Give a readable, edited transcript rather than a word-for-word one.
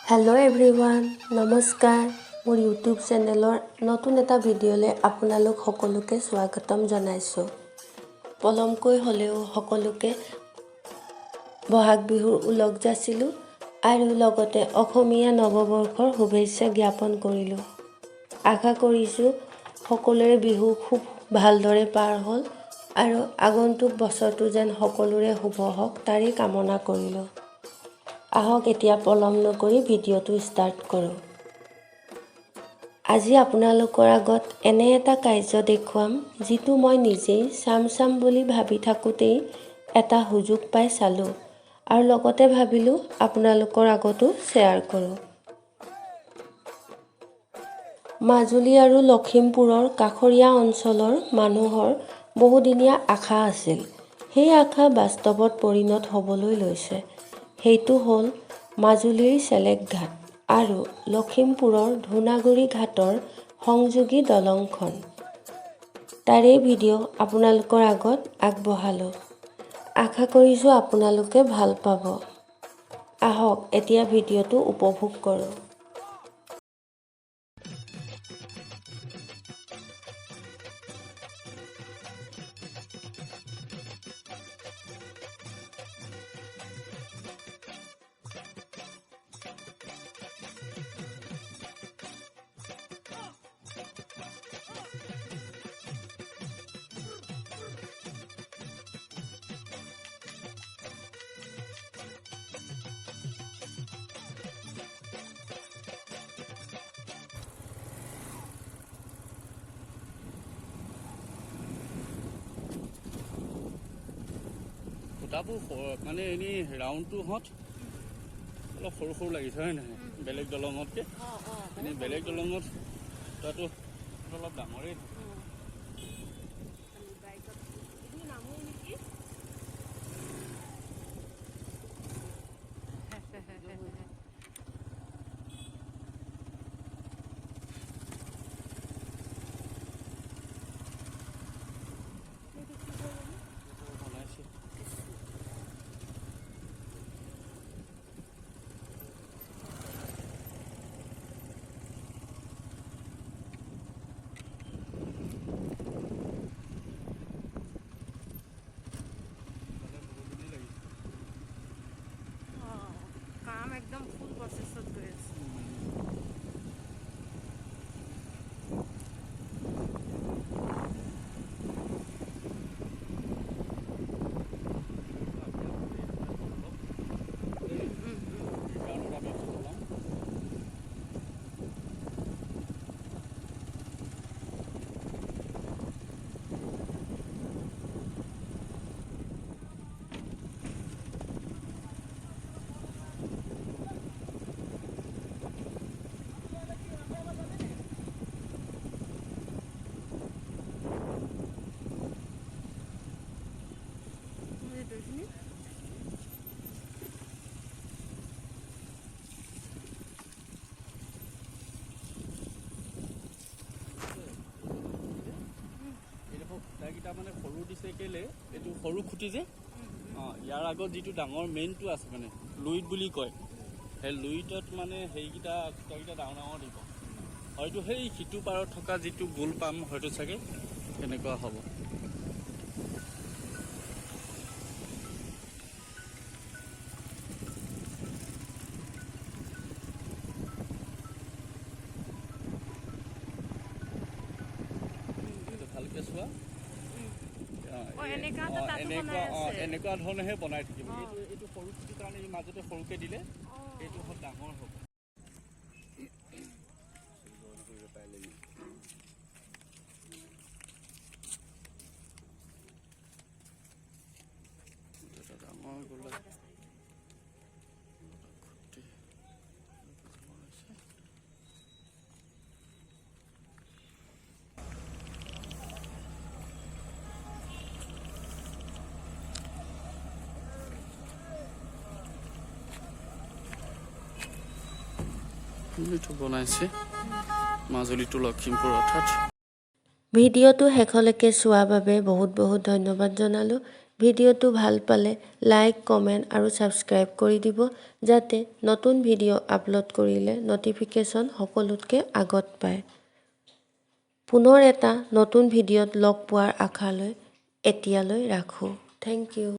Hello' everyone, নমস্কাৰ। মোৰ YouTube চেনেলৰ নতুন এটা ভিডিঅ'লৈ আপোনালোক সকলোকে স্বাগতম জনাইছোঁ। পলমকৈ হ'লেও সকলোকে বহাগ বিহুৰ ওলগ যাচিলোঁ আৰু লগতে অসমীয়া নৱবৰ্ষৰ শুভেচ্ছা জ্ঞাপন কৰিলোঁ। আশা কৰিছোঁ সকলোৰে বিহু খুব ভালদৰে পাৰ হ'ল আৰু আগন্তুক বছৰটো যেন সকলোৰে শুভ হওক, তাৰেই কামনা কৰিলোঁ। আহক, এতিয়া পলম নকৰি ভিডিঅ'টো ষ্টাৰ্ট কৰোঁ। আজি আপোনালোকৰ আগত এনে এটা কাৰ্য দেখুৱাম, যিটো মই নিজেই চাম চাম বুলি ভাবি থাকোঁতেই এটা সুযোগ পাই চালোঁ আৰু লগতে ভাবিলোঁ আপোনালোকৰ আগতো শ্বেয়াৰ কৰোঁ। মাজুলী আৰু লখিমপুৰৰ কাষৰীয়া অঞ্চলৰ মানুহৰ বহুদিনীয়া আশা আছিল। সেই আশা বাস্তৱত পৰিণত হ'বলৈ লৈছে। সেইটো হ'ল মাজুলীৰ চেলেকঘাট আৰু লখিমপুৰৰ ধূনাগুৰি ঘাটৰ সংযোগী দলংখন। তাৰেই ভিডিঅ' আপোনালোকৰ আগত আগবঢ়ালোঁ। আশা কৰিছোঁ আপোনালোকে ভাল পাব। আহক, এতিয়া ভিডিঅ'টো উপভোগ কৰোঁ। খুঁটাবোৰ মানে এনেই ৰাউণ্ডটোহঁত অলপ সৰু সৰু লাগিছে, হয় নহয়, বেলেগ দলঙতকৈ? এনেই বেলেগ দলঙত খুঁটাটো অলপ ডাঙৰেই থাকে। বনাইছে। মানে বহুত দিনেই লাগিছে। কাম একদম ফুল প্ৰচেছত গৈ আছে। সেইকাৰণত আমি চলাম। এইটো এইখিনি। এইডোখৰ খুঁটাকেইটা মানে সৰু দিছে কেলে, এইটো সৰু খুঁটি যে, ইয়াৰ আগত যিটো ডাঙৰ মেইনটো আছে, মানে লুইত বুলি কয়, সেই লুইতত মানে সেইকেইটা খুঁটাকেইটা ডাঙৰ ডাঙৰ দিব। হয়তো সেই সিটো পাৰত থকা যিটো গোল পাম, হয়তো চাগে তেনেকুৱা হ'ব। এইটো ভালকে চোৱা। এনেকুৱা এটা তাতো এনেকুৱা বনাই আছে। এনেকুৱা ধৰণেহে বনাই থাকিব। এইটো সৰু খুঁটিৰ কাৰণে এই মাজতে সৰুকে দিলে, এইটো হ'ল ডাঙৰ হ'ব। এটা ডাঙৰ গোলা খুঁটি বনাইছে। এইটো বনাইছে মাজুলীটো লখিমপুৰ অৰ্থাৎ। ভিডিঅ'টো শেষলৈকে চোৱাৰ বাবে বহুত বহুত ধন্যবাদ জনালোঁ। ভিডিঅ'টো ভাল পালে লাইক, কমেণ্ট আৰু ছাবস্ক্ৰাইব কৰি দিব, যাতে নতুন ভিডিঅ' আপলোড কৰিলে ন'টিফিকেশ্যন সকলোতকৈ আগত পায়। পুনৰ এটা নতুন ভিডিঅ'ত লগ পোৱাৰ আশালৈ এতিয়ালৈ ৰাখোঁ। Thank U.